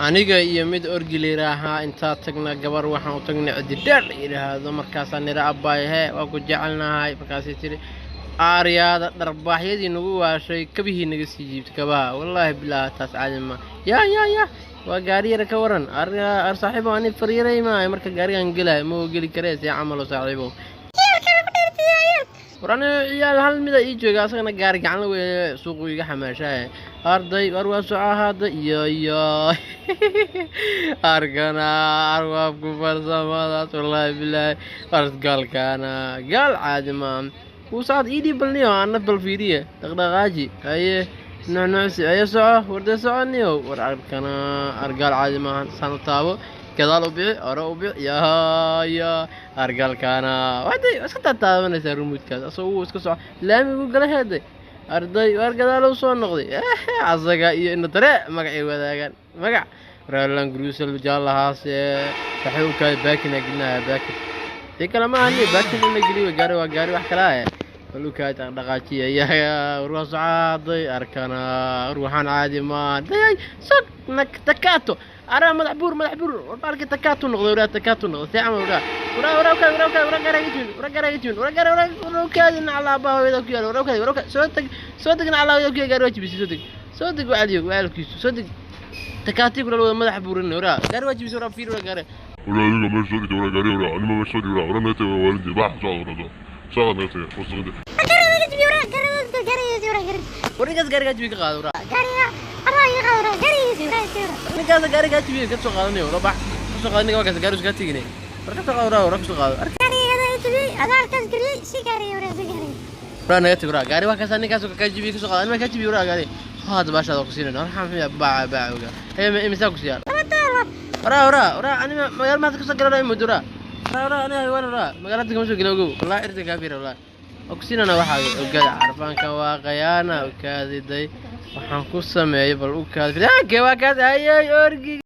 Aniga iyo mid orgi la yidhaahaa intaa tagna gabar waxaan u tagnay cidi dheer la yidhaahdo. Markaasaa nira, "Abbaay, hee, waa ku jecelnahay." Markaasay tiri, "Aaryaada dharbaaxyadii nagu waashay, kabihii naga sii jiibtay kabaha." Wallaahi bilaahi, taas caadi ma yaa yaa yaa waa gaari yara. Ka waran ar saaxiibo? Ani faryaray maayo marka gaarigan gelayo, ma geli karee? See camalo, saaxiibo? War ani ciyaal hal mida ii jooga, asagana gaari gacan la weeye, suuqu iga xamaashaaye. Arday, war waa soco hadda iyo arkana arwaabku farsamadaas. Wallaahi bilaahi, war gaalkaana gaal caadi maaha. Wuu socod ii dhiib balniyo, ana bal fiiriye dhaqdhaqaaji. Haye, nucnucsi, haye, soco wardee, soconiyo. War arkana argaal caadi maahan. Saan u taabo, gadaal u bixi, hore u bixi. Yaa yaa argaalkaana waday iska taataabanaysaa remote-kaas, asagoo wuu iska soco, laamigu gala heeday. Arday, waar gadaal u soo noqday. Asaga iyo ina dare magacay wadaagaan, magac Land Cruiser jaalahaas waxay u kaay baakin gelinaya. Baakin si kale ma ahani, baakin in la geliyo gaari waa gaari, wax kala ah. Bal u kaay dhaqdhaqaajiya. Yaa, war waa socaaday. Arkana, war waxaan caadi maaha. Dayay sog nak takato ara madax buur, madax buur. War baalki takato noqday, waraa takato noqday. See camal? Waraa waraa waraa kaay, waraa kaay, waraa gaariga jimin, waraa gaariga jimin, waraa gaari, waraa waraa kaadi naclaa baa hooyada ku yaal. Waraa kaadi, waraa kaadi, soo tag, soo tag, naclaa hooyada ku yaal. Gaari waa jibisay, soo tag, soo tag, wacaliyo wacalkiisu, soo tag. Takaati kula wada madax buurin. Waraa gaari waa jibisay, waraa fiir, waraa gaari. Waraa adiga meesha soo dhigtay, waraa gaari, waraa anima meesha soo dhigay, waraa waraa naga tagay, waa waalidii bax socda, waraa socda, naga tagay wasaqda. War ninkaas gaarigaa jibi ka qaado. Waraa ninkaas gaarigaa jibi ka soo qaadanayo. Waraa bax, ka soo qaado ninka. Waa kaas gaari iska tegine. War ka soo qaado, waraa, waraa ka soo qaado. Waraa naga tag, waraa gaari waa kaas, ninkaas ka jibi ka soo qaado. Anima ka jibi, waraa gaari hadda baashaada ku siinayna. Waxaan maxaa baaca baaca ogaa? Hee, imisaa ku siyaa? Waraa waraa waraa, anima magaalo maanta kasoo galanay muddo. Waraa waraa waraa, aniga waan waraa magaalada kama soo gelin, ogow. Wallahi irta kaa fiira, wallahi waa ku siinana. Waxaa ogaada carfaanka waa qayaana. Okaadiday waxaan ku sameeyay, bal u kaadi. Waa kaas, hayay orgi.